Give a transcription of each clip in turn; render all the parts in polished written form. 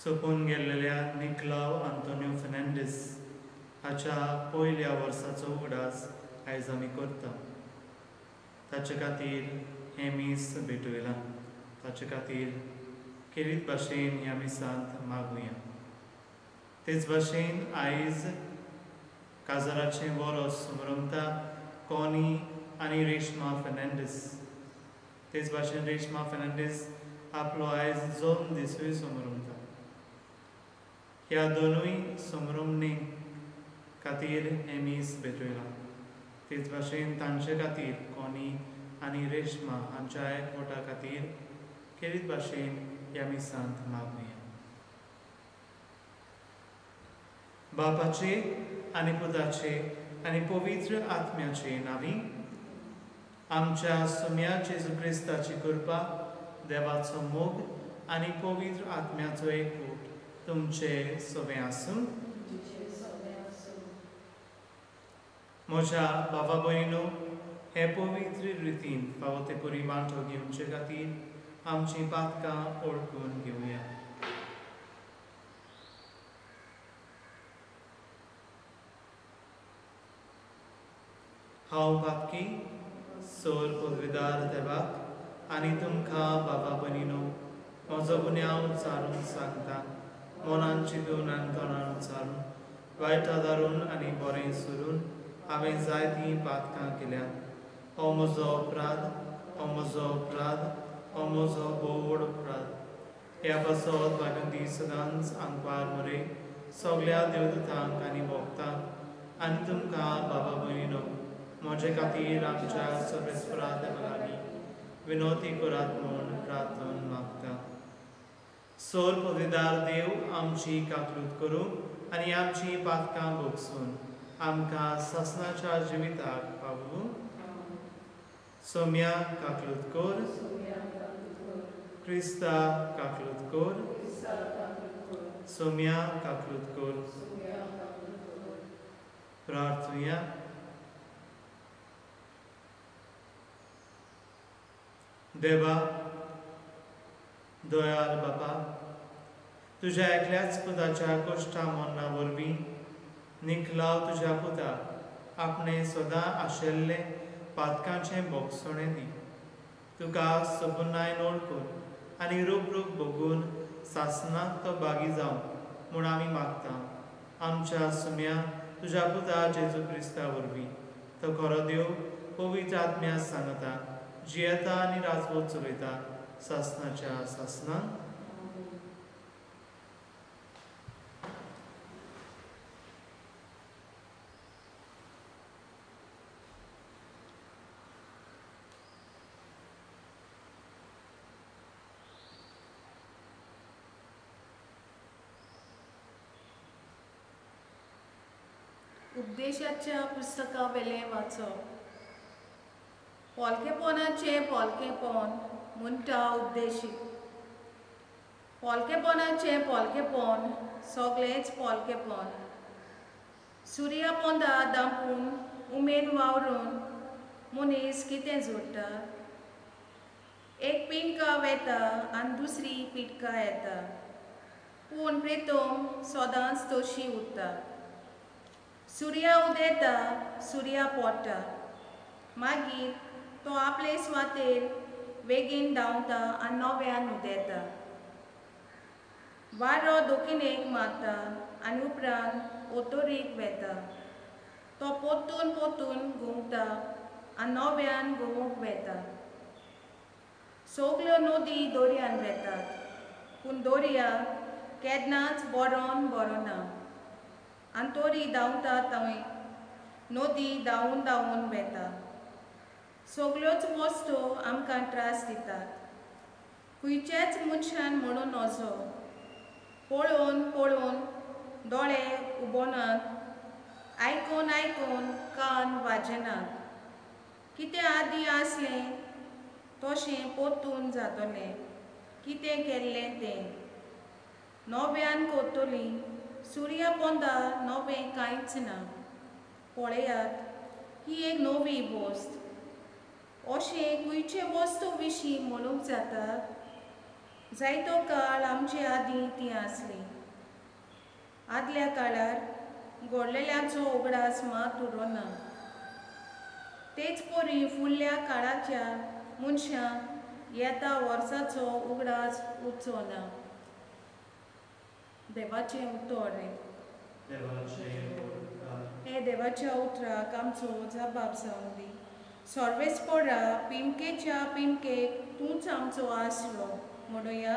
सोंपून गेल्लेल्या निकलाव आंतोनियो फेर्नांडीस हाच्या पयल्या वर्साचो उगडास आयज आमी करता. ताचे खातीर हें मीस भेटयलां. ताचे खातीर खेरीत भाशेन ह्या मिसांत मागुया. तेच भाशेन आयज काजाराचें वरोस समरमता कॉनी आनी रेश्मा फेर्नांडीस. तेच भाशेन रेश्मा फेर्नांडीस आपलो आयज जल्म दिसूय समरमता. ह्या दोनूय समरमणे खातीर हें मीस भेटयलां. तेच भाशेन तांचे खातीर कॉनी आनी रेश्मा हांच्या एकवटा खातीर खेरीत भाशेन ह्या मिसांत मागुया. बापाचे आनी पुताचे आनी पवित्र आत्म्याचे नांवी आमच्या सोम्या जेजू क्रिस्ताची कृपा, देवाचो मोग आनी पवित्र आत्म्याचो एकवट तुमचे सवें आसूं. म्हज्या बाबा भयणीनो, हे पवित्र रितीन फावो ते परी वांटो घेवचे खातीर आमचीं पातकां ओळखून घेवया. हांव पातकी सोर पदवीदार देवाक आनी तुमकां बाबा भयणीनो म्हजो गुन्यांव चारून सांगता. मनान चिंतून आनी तोंडान चारून, वायट आदारून आनी बरें सोडून हांवें जायतीं पातकां केल्यात. हो म्हजो अपराध, हो म्हजो अपराध, हो म्हजो भोव अपराध. ह्या पासत भाग्यवंती सदांच आंकवार मरे सगल्या देवदूतांक आनी भक्तांक आनी तुमकां बाबा भयणीनो म्हजे खातीर आमच्या सर्वेस्परा देवा लागीं विनवती करात म्हूण प्रार्थन मागता. सोर पदवीदार देव आमची काकलूत करूं आनी आमची पातकां भोगसून आमकां सासणाच्या जिविताक पावूं. सोम्या काकलूत कर, क्रिस्ता काकलूत कर, सोम्या काकलूत कर. प्रार्थुया. देवा दयाल बापा, तुज्या एकल्याच पुताच्या कश्टा मरणा वरवीं निकलाव तुज्या पुताक आपणें सदां आशिल्लें पातकांचें भोगसणें दी. तुका सपुनायन ओळखून आनी रूप रूप भोगून सासणाक तो बागी जावं म्हूण आमी मागता. आमच्या सुम्या तुज्या पुता जेजू क्रिस्ता वरवीं तो खरो देव पवित्र आत्म्या सांगता जियेता आनी राजवट चलयता सासणाच्या सासणाक. उपदेशाच्या पुस्तका वेलें वाचप. पोलकेपणाचें पोलकेपण म्हणटा उपदेशीक. पोलकेपणाचें पोलकेपण सगळेंच पोलकेपण. सुर्या पोंदा दांपून उमेद वावरून मनीस कितें जोडटा? एक पिंका वेता आनी दुसरी पिटका येता, पूण प्रितम सदांच तशी उरता. सुर्या उदेता, सुर्या पडटा, मागीर तो आपले सुवातेर बेगीन धांवता आनी नव्यान उदेता. वारो दक्षिणेक मारता आनी उपरांत उत्तरेक वेता. तो परतून परतून घुंवता आनी नव्यान घुंवूंक वेता. सगल्यो नदी दर्यान वेतात, पूण दर्या केन्नाच बरोन बरोना. आनी तरी धांवता थंय नदी धांवून धांवून वेता. सगल्योच वस्तू आमकां त्रास दितात. खंयच्याच मनशान म्हणून नजो. पळोवन पळोवन दोळे उबोनात, आयकून आयकून कान वाजेनात. कितें आदीं आसलें तशें परतून जातलें. कितें केल्लें तें नव्यान करतलीं. सुर्या पोंदा नवें कांयच ना. पळयात, ही एक नवी वस्त. अशें खंयचे वस्तू विशीं म्हणूंक जाता? जायतो काळ आमचे आदीं ती आसली. आदल्या काळार घडलेल्यांचो उगडास मात उरोना. तेच परी फुडल्या काळाच्या मनशांक येता वर्साचो उगडास उरचो ना. देवाचें उतर रे. हे देवाच्या उतराक आमचो जबाब जावन दी. सर्वेस्पोरा पिंपकेच्या पिंपकेक तूंच आमचो आसरो म्हणुया.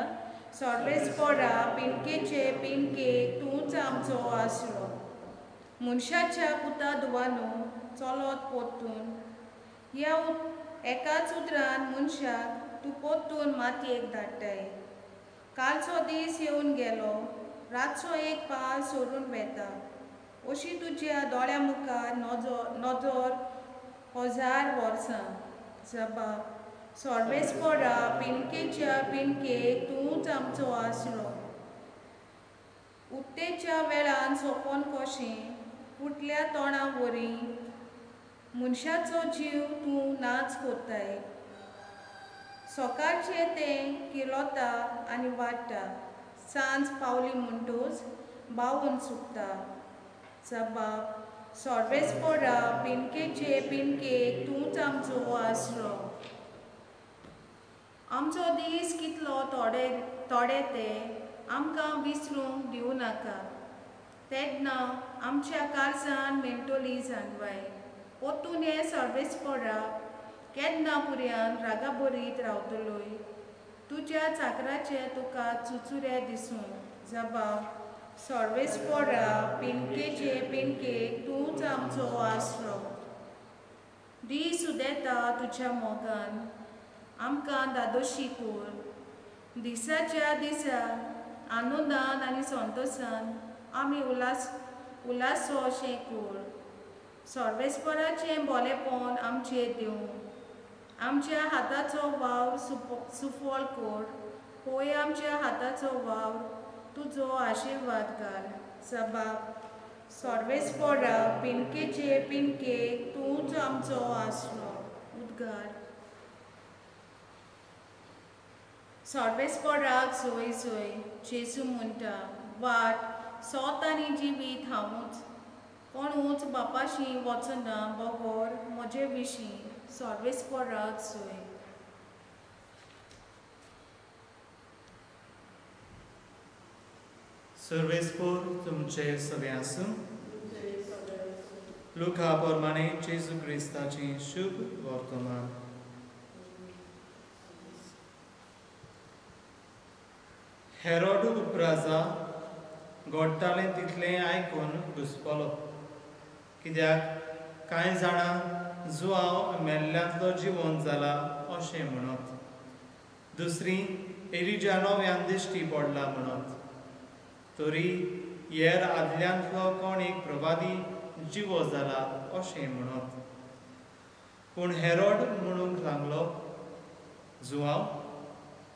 सर्वेस्पोरा पिंपकेचे पिंपकेक तूंच आमचो आसरो. मनशाच्या पुता दुवानो चलत पोत्तून ह्या एकाच उतरान मनशाक तूं पोत्तून मातयेक धाडटाय. कालचो दीस येवन गेलो, रातचो एक पाल सोडून वेता. अशी तुज्या दोळ्या मुखार नजर हजार वर्सां. जबाब सर्वेस्पोरा पिंपकेच्या पिंपकेक तूंच आमचो आसरो. उत्तेच्या वेळान सोंपोन कशें फुटल्या तोंडा वरी मनशाचो जीव तूं नाच कोत्ताय. सकाळचें तें किलोता आनी वाडटा, सांज पावली म्हणटूच बावून सुकता. जबाब सर्वेस्पोरा पिंपकेचे पिंपकेक तूंच आमचो आसरो. आमचो दीस कितलो थोडे थोडे ते आमकां विसरूंक दिवं नाका. तेन्ना आमच्या काळजान मेळटली जाणवाय. पोत्तून हे सर्वेस्पोरा केन्ना पुर्यान रागाभरीत रावतलोय. तुज्या चाकराचे तुका चुचुरे दिसूं. जबाब सर्वेस्पोरा पिंपकेचे पिंपकेक तूंच आमचो आसरो. दीस उदेता तुज्या मोगान आमकां दादोशी कोर. दिसाच्या दिसा आनंदान आनी संतोसान आमी उल्हासो अशें कोर. सर्वेस्पोराचें बोलेपण आमचेर दिवं. आमच्या हाताचो वावर सुफळ कोर. पळय आमच्या हाताचो वावर तुजो आशिर्वाद घाल. जबाब सर्वेस्पोरा पिंपकेचे पिंपकेक तूंच आमचो आसरो. उद्गार सर्वेस्पोराक सोय सोय जेजू म्हणटा, वाट सोत आनी जिवीत हांवूच, कोणूच बापाशी वचना बगर म्हजे विशीं. सर्वेस्पोराक सोय. सर्वेस्पोर तुमचे सगळे आसूं. लुका प्रमाणे जेजू क्रिस्ताचें शुभ वर्तमान. हेरोड उपराजा घडटालें तितलें आयकून घुसपलो, कित्याक कांय जाणां जुआंव मेल्ल्यांतलो जिवन जाला अशें म्हणत, दुसरी एलिजा नव्यान दिश्टी पडला म्हणत, तरी हेर आदल्यांतलो कोण एक प्रवादी जिवो जाला अशें म्हणत. पूण हेरोड म्हणूंक लागलो, जुआंव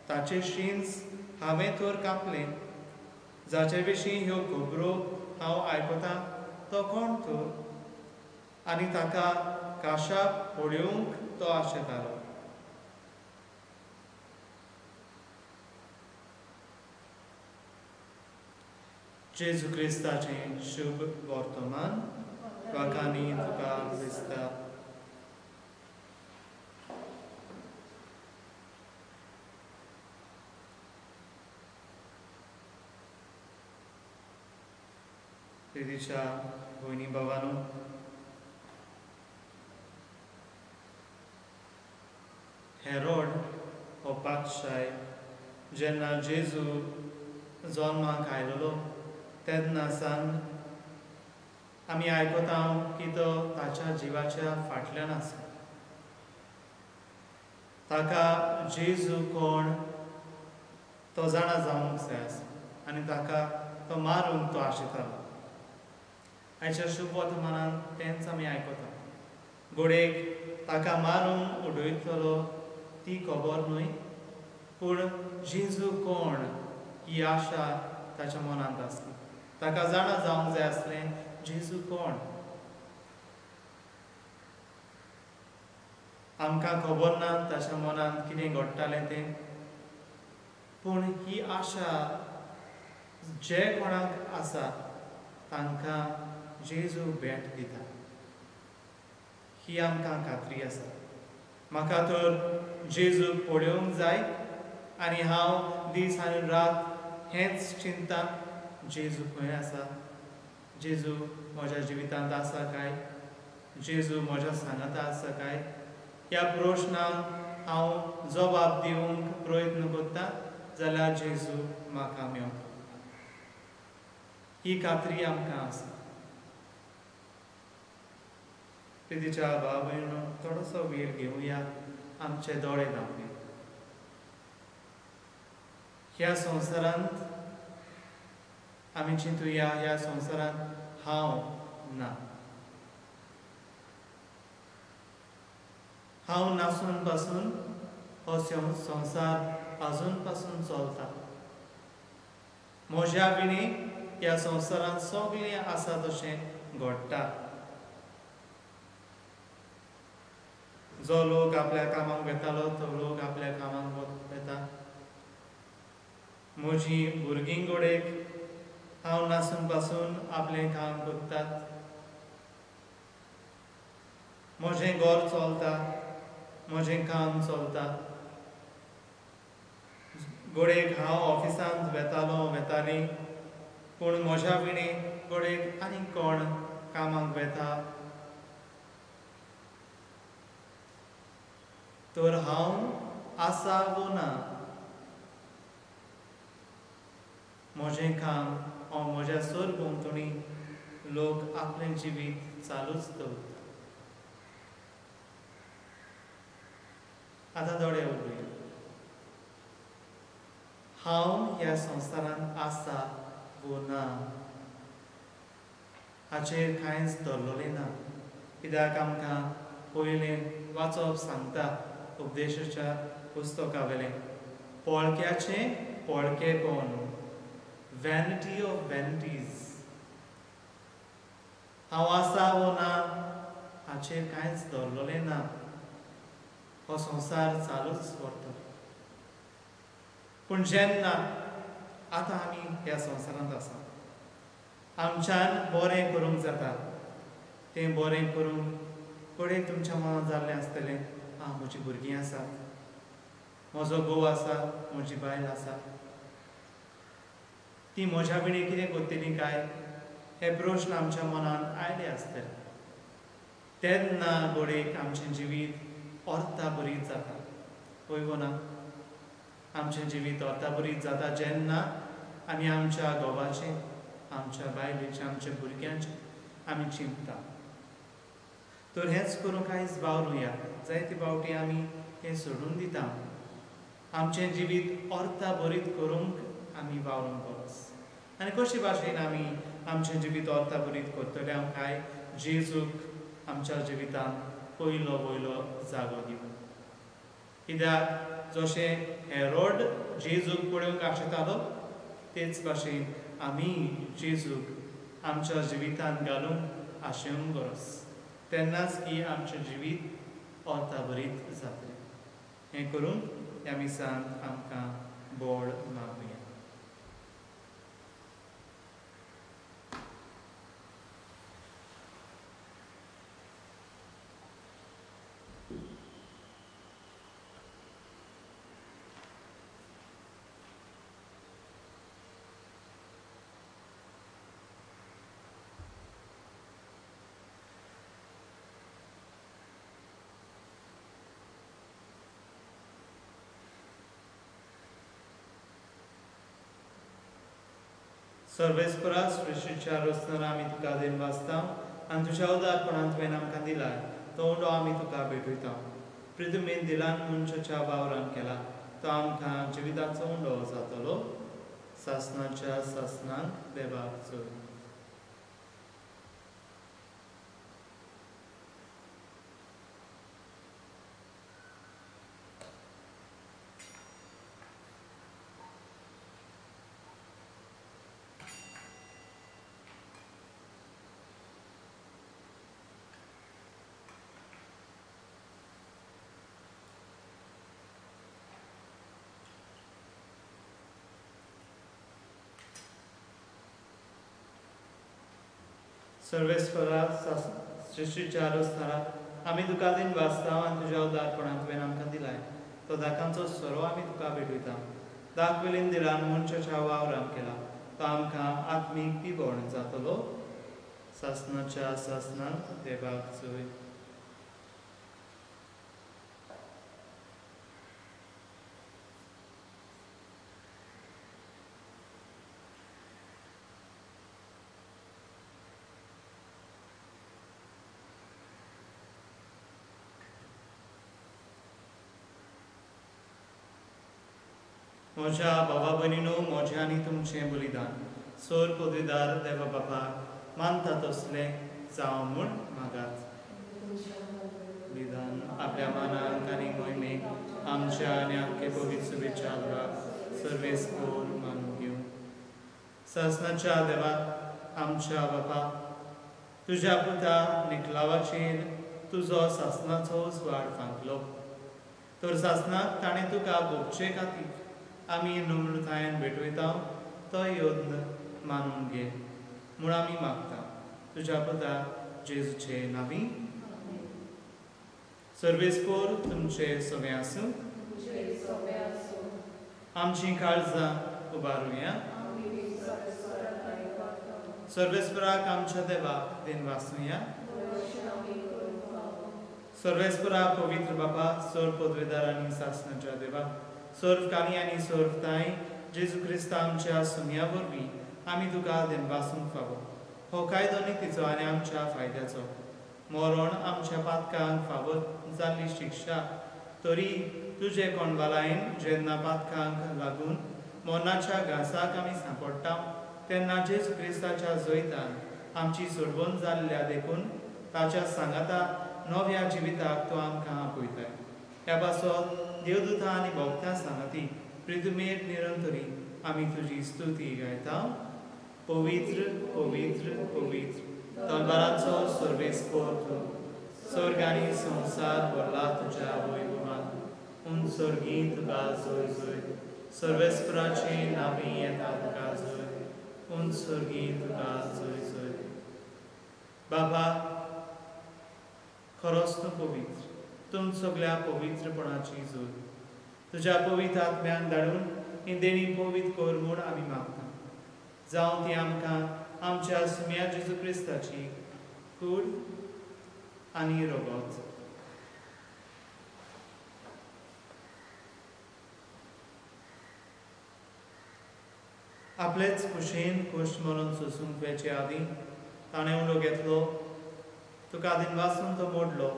ताचे शिंस हांवें तर कापलें, जाचे विशीं ह्यो खबरो हांव आयकतां तो कोण तर? आनी ताका काशाक पळोवंक तो आशेतालो. जेजू क्रिस्ताचें शुभ वर्तमान. वाखानी तुका क्रिस्ता. दिदीच्या भयणी भावानो, हेरोड हो पातशाय जेन्ना जेजू जल्माक आयलेलो तेन्ना सावन आमी आयकता की तो ताच्या जिवाच्या फाटल्यान आसा. ताका जेजू कोण तो जाणा जावंक जाय आसा आनी ताका तो मारूंक तो आशेतालो. आयच्या शुभ वर्तमानान तेंच आमी आयकता. घोडेक ताका मारूंक उडयतलो ती खबर न्हय, पूण जेजू कोण ही आशा ताच्या मनांत आसली. ताका जाणा जावंक जाय आसलें जेजू कोण. आमकां खबर ना ताच्या मनांत कितें घडटालें तें, पूण ही आशा जे कोणाक आसा तांकां जेजू भेट दिता ही आमकां खात्री आसा। म्हाका तर जेजूक पळोवंक जाय आनी हांव दीस आनी रात हेंच चिंता, जेजू खंय आसा, जेजू म्हज्या जिवितांत आसा काय, जेजू म्हज्या सांगाता आसा काय, ह्या प्रश्नांक हांव जबाब दिवंक प्रयत्न करता जाल्यार जेजू म्हाका मेवता ही खात्री आमकां आसा। प्रितीच्या भाव भयणो, थोडोसो वेळ घेवया, आमचे दोळे धांपया। ह्या संवसारांत आमी चिंतुया, ह्या संवसारांत हांव ना, हांव नासून पासून हो संवसार अजून पासून चलता। म्हज्या विणे ह्या संवसारांत सगळें आसा तशें घडटा। जो लोक आपल्या कामाक वेतालो तो लोक आपल्या कामाक वेता। म्हजी भुरगीं गोडेक हांव नासून पासून आपलें काम करतात। म्हजें घर चलता, म्हजें काम चलता। गोडेक हांव ऑफिसांत वेतालो वेताली, पूण म्हज्या विणे गोडेक आनी कोण कामाक वेता तर हांव आसा वो ना, म्हजें काम वा म्हज्या सरभोंवतणी लोक आपलें जिवीत चालूच दवरता। आतां दोळे उगडुया। हांव ह्या संवसारांत आसा वो ना हाचेर कांयच दवरलें ना, कित्याक आमकां पयलें वाचप सांगता उपदेशाच्या पुस्तका वेलें, पोळक्याचें पोळकेपण, वॅनिटी ऑफ वॅनिटीज। हांव आसा वो ना हाचेर कांयच दवरलें ना, हो संवसार चालूच व्हरता। पूण जेन्ना आतां आमी ह्या संवसारांत आसा, आमच्यान बरें करूंक जाता, तें बरें करूंक कडेन तुमच्या मनांत जाल्लें आसतलें, आं म्हजीं भुरगीं आसात, म्हजो घोव आसा, म्हजी बायल आसा, ती म्हज्या विणे कितें करतली काय, हे प्रश्न आमच्या मनांत आयले आसतले। तेन्ना घडयेक आमचें जिवीत अर्थाभरीत जाता, हय वो ना? आमचें जिवीत अर्थाभरीत जाता जेन्ना आमी आमच्या घोवाचें, आमच्या बायलेचें, आमच्या भुरग्यांचें आमी चिंतता। तर हेंच करूंक आयज वावरुया। जायते फावटी आमी हें सोडून दिता। आमचें जिवीत अर्थाभरीत करूंक आमी वावरूंक गरज। आनी कशे भाशेन आमी आमचें जिवीत अर्थाभरीत करतले? हांव काय जेजूक आमच्या जिवितांत पयलो वयलो जागो दिवन। कित्याक जशें हेरोड जेजूक पळोवंक आशेतालो तेच भाशेन आमी जेजूक आमच्या जिवितांत घालूंक आशेवंक गरज, तेन्नाच की आमचें जिवीत अर्थाभरीत जातलें। हें करून ह्या मिसांत आमकां बोड मागुया। सर्वेस्परा सृश्टीच्या रचना आमी तुका then वाचता आनी तुज्या उदारपणान तुवें आमकां दिलाय तो उंडो आमी तुका भेटयता। प्रितुमेन दिलान मनशाच्या वावरान केला तो आमकां जिविताचो उंडो जातलो। सासनाच्या सासनाक देवाक चड। सर्वेस्परा सृश्टीच्या रस्तारा आमी तुका दिन वाचता आनी तुज्या उदारपणान तुवें आमकां दिलाय तो दाकांचो सोरो आमी तुका भेटयता। दाक वेलीन दिलान मनशाच्या वावरान केला तो आमकां आत्मीक पिवण जातलो। सासनाच्या सासनाक देवाक जोय। म्हज्या बाबा भयणीनो, म्हजें आनी तुमचें बलिदान सोर पदवीदार देवा बापाक मानता तसलें जावं म्हूण मागात। बलिदान आपल्या मानाक आनी मोहिमेक आमच्या आनी आमचे पवित्र शुभेच्छा सर्वेस्पोर मानून घेवं। सासनाच्या देवा आमच्या बापा, तुज्या पुता निकलावाचेर तुजो सासनाचो उजवाड फांकलो तर सासनाक ताणें तुका भोगचे खातीर आमी नम्रतायेन भेटयता तो यत्न मानून घे म्हूण आमी मागता तुज्या पुता जेजूचे नांवी। सर्वेस्पोर तुमचे सगळे आसूं। आमची काळजां उबारुया। सर्वेस्पराक आमच्या देवाक दिन वाचुया। सर्वेस्परा पवित्र बापा, सर्व पदवेदार आनी सासनाच्या देवा, सर्व कानी आनी सर्व ताय जेजू क्रिस्ता आमच्या सुम्या वरवीं आमी तुका दिनवासूंक फावो। हो कायदो नितीचो आनी आमच्या फायद्याचो मरण आमच्या पातकांक फावो जाल्ली शिक्षा तरी तुजे कोणवालायन जेन्ना पातकांक लागून मरणाच्या घांसाक आमी सांपडटा तेन्ना जेजू क्रिस्ताच्या जैतान आमची सोडवण जाल्ल्या देखून ताच्या सांगाता नव्या जिविताक तो आमकां आपयताय। ह्या पासत देवदूतां आनी भक्तां सांगाती प्रितुमेर निरंतरी आमी तुजी स्तुती गायता। पवित्र पवित्र पवित्र तलवाराचो सर्वेस्पोर तूं, स्वर्ग आनी संवसार भरला तुज्या वैभवान। उंच स्वर्गी तुका जोय जोय, सर्वेस्पराचे नांवी येता तुका जोय, उंच स्वर्गी तुका जोय जोय। बाबा खरोच तूं पवित्र, तुम सगळ्या पवित्रपणाची जोड तुज्या पवित्र आत्म्यान धाडून ही देणी पवित्र कर म्हूण आमी मागता। जावं ती आमकां आमच्या सुम्या जेजू क्रिस्ताची कूड आनी रगत। आपलेच खुशेन खोश मरून सोसूंक वेचे आदीं ताणें उलो घेतलो, तुका दिनवासून तो मोडलो,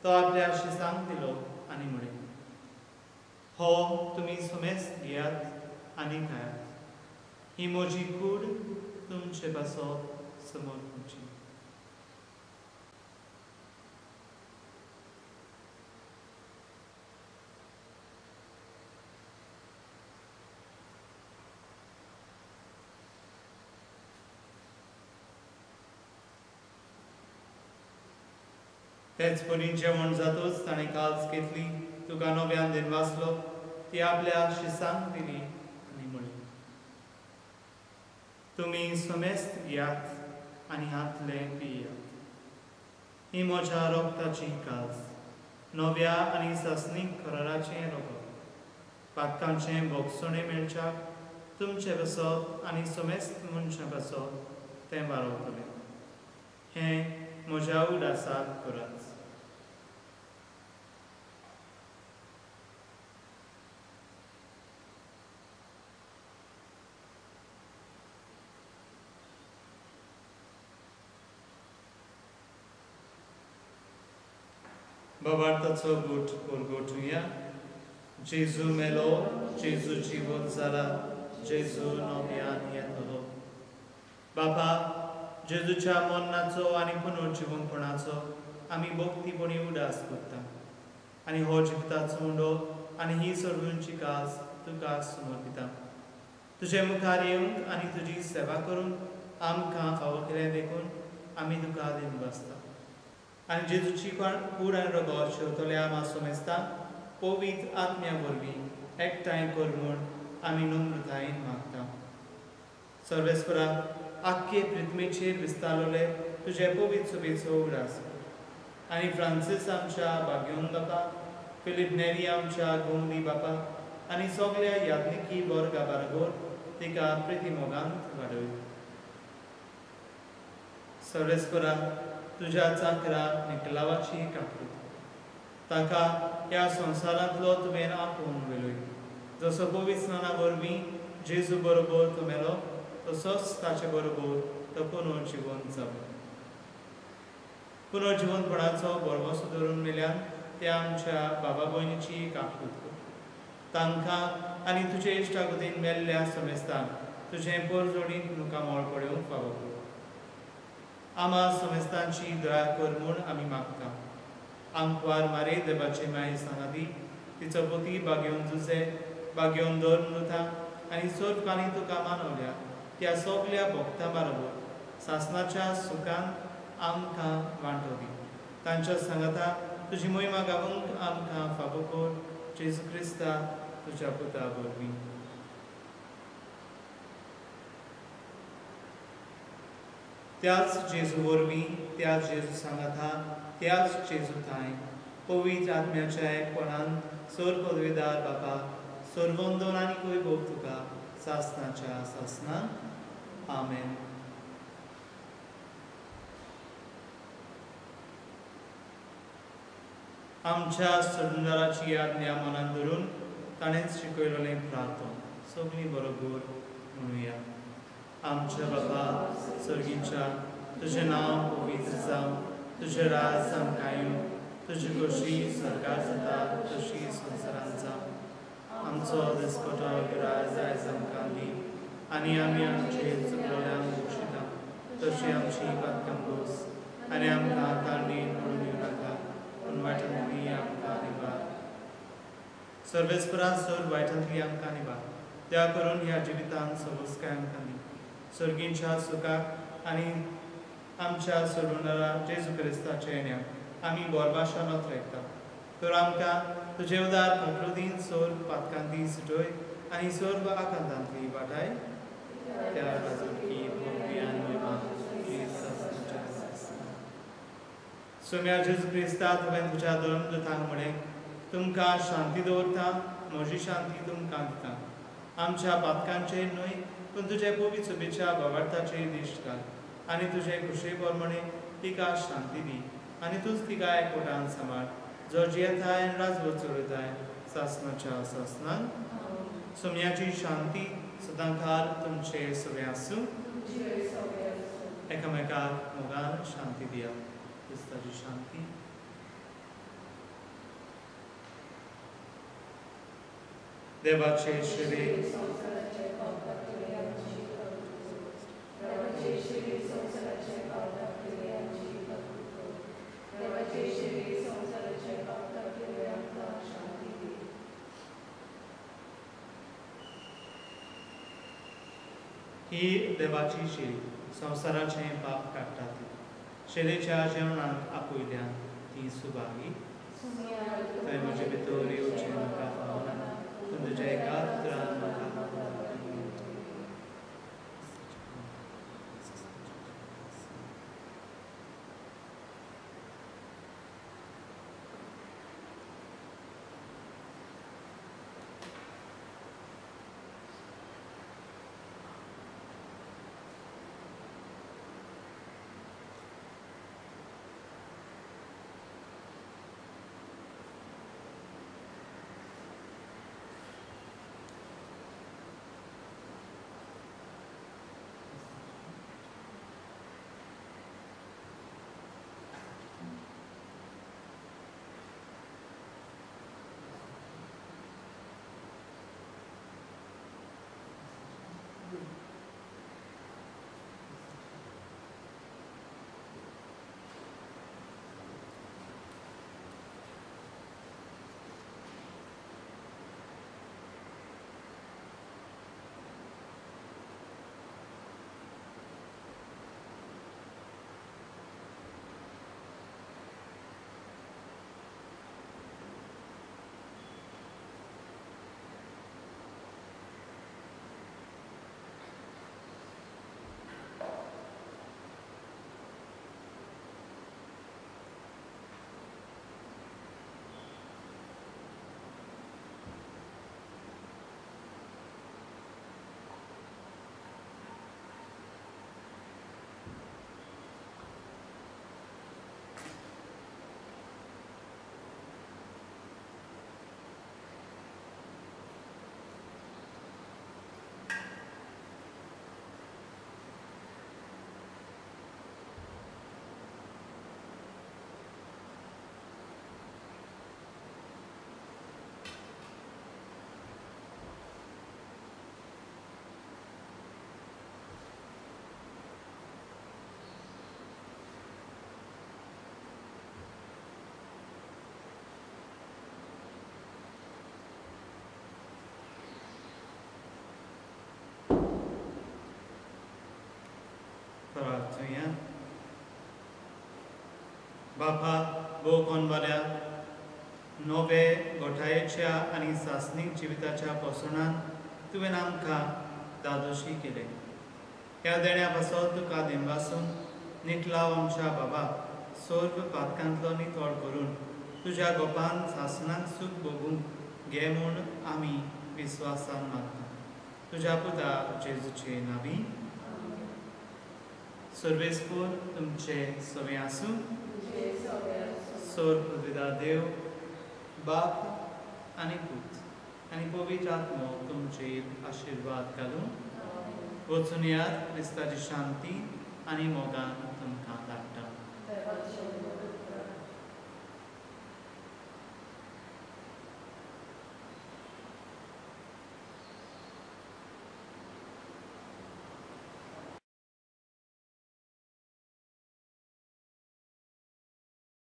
तो आपल्या शिसांक दिलो आनी म्हळें, हो तुमी सुमेस्त घेयात आनी खायात, ही म्हजी कूड तुमचे पासत समर्पणची। तेच परी जेवण जातूच ताणें काल्स घेतली, तुका नव्यान दिनवासलो, ती आपल्या शिसांक दिली आनी म्हळें, तुमी समेस्त घेयात आनी हातले पियात, ही म्हज्या रगताची काल्स, नव्या आनी सासणीक कराराचें रगत, पातकांचें भोगसणें मेळच्याक तुमचे पासत आनी समेस्त मनशां पासत तें वारवतलें। हें म्हज्या उडासाक करात। बाबार्थाचो गूट परगटुया। जेजू मेलो, जेजू जिवंत जाला, जेजू नव्यान येतलो। बाबा, जेजूच्या मरणाचो आनी पुनर्जिवंतपणाचो आमी भक्तीपणी उदास करता आनी हो जिविताचो उंडो आनी ही सर्वांची कास तुका समर्पिता। तुजे मुखार येवंक आनी तुजी सेवा करूंक आमकां फावो केलें देखून आमी तुका दिनवासता। आनी जेजूची कूड आनी रगत शेवतल्या आमा समेस्तांक पवित्र आत्म्या वरवीं एकठांय कर म्हूण आमी नम्रतायेन मागता। सर्वेस्परा, आख्खे पृथ्वीचेर विस्तारले तुजे पवित्र सभेचो उगडास कर आनी फ्रांसीस आमच्या बाग्योन बापा, फिलीप नेरी आमच्या गोमदी बापा आनी सगळ्या याज्ञिकी वर्गा बरोबर तिका प्रिती मोगांत वाडय. सर्वेस्परा तुज्या चाकरा निकलावाची काकूत ताका ह्या संवसारांतलो तुवें आपोवन व्हेलोय. जसो पवित्र स्नाना वरवीं जेजू बरोबर तो मेलो तसोच ताचे बरोबर तो पुनर्जिवंत जालो. पुनर्जिवंतपणाचो भरवंसो धरून मेल्यान ते आमच्या बाबा भयणीची काकूत कर. तांकां आनी तुजे इश्टागतीन मेल्ल्या समेस्तांक तुजें पोरजोडींत मुखामळ पळोवंक फावो कर. आमा समेस्तांची दया कर म्हूण आमी मागता. आंकवार मारे देवाचे माये सांगाती तिचो पोती बागेवन जुजे बागेवन धर्म नुता आनी सर्वकाणी तुका मानवल्या त्या सगल्या भक्तां बरोबर सासनाच्या सुखान आमकां वांटो दी. तांच्या सांगाता तुजी मोहिमा गावूंक आमकां फावो कर जेजू क्रिस्ता तुज्या पुता वरवीं. त्याच जेजू वरवीं, त्याच जेजू सांगाता, त्याच जेजू थांय पवित्र आत्म्याच्या एकपणान सर पदवीदार बापा सर्वंदन आनी वैभव तुका सासनाच्या सासनाक. आमेन. आमच्या सोडणदाराची आज्ञा मनान धरून ताणेंच शिकयलें प्रार्थना सगळीं बरोबर म्हणुया. आमच्या बाबा सर्गीच्या, तुजें नांव पवित्र जावं, तुजें राज आमकां येवं, तुजी खोशी सरकार जाता तशी संवसारांत जावं. आमचो दिसपटो राज आयज आमकां दी आनी आमी आमचे चुकलोल्यांक बक्षिता तशी आमची पातकां बोस आनी आमकां तांडीन पडून दिवं नाका पूण वायटांतली आमकां निवार. सर्वेस्परा सर वायटांतली आमकां निवार त्या करून ह्या जिवितांत सवस्काय आमकां दी. सर्गींच्या सुखाक आनी आमच्या सोडवणारा जेजू क्रिस्ताच्या येण्याक आमी बोरभाशा नोतरेकता. तर आमकां तुजे उदार प्रकृतीन सोर पातकांती सुटय आनी सर्व आकांतांतली वाटाय. त्या राजवटकी भोगवी आनी महिमा सोम्या जेजू क्रिस्ता, तुवें तुज्या धर्मदूतांक म्हळें, तुमकां शांती दवरता, म्हजी शांती तुमकां दिता. आमच्या पातकांचेर न्हय पूण तुजे पवित्र सभेच्या भावार्थाचेर दिश्ट घाल आनी तुजे खुशे प्रमाणे तिका शांती दी आनी तूंच तिका एकवटान सांबाळ, जो जियेताय आनी राजवट चलयताय सासनाच्या सासनाक. सोम्याची शांती सदांकाळ तुमचे सगळे आसूं. एकामेकाक मोगान शांती दिया. क्रिस्ताची शांती. देवाचे शरीर ही देवाची शेरी संवसाराचें पाप काडटा ती शेरेच्या जेवणाक आपयल्यान ती सुभागी. थंय म्हजे भितर येवचें म्हाका फावना पूण तुज्या एका उतरान म्हाका. घेवया. बापा भोव कोनवाल्या नवे गोठायेच्या आनी सासणीक जिविताच्या पोसणान तुवें आमकां दादोशी केले. ह्या देण्या पासत तुका देमवासून निटलाव आमच्या बाबा सर्व पातकांतलो नितळ करून तुज्या गोपान सासणाक सूख भोगूंक घे म्हूण आमी विस्वासान मागता. तुज्या पुता जेजूचे नावी. सर्वेस्पोर तुमचे सवे आसूं. सर्व पृथ्वीदार देव बाप आनी पूत आनी पवित्र आत्मो तुमचेर आशिर्वाद घालूं. वचून यात क्रिस्ताची शांती आनी मोगान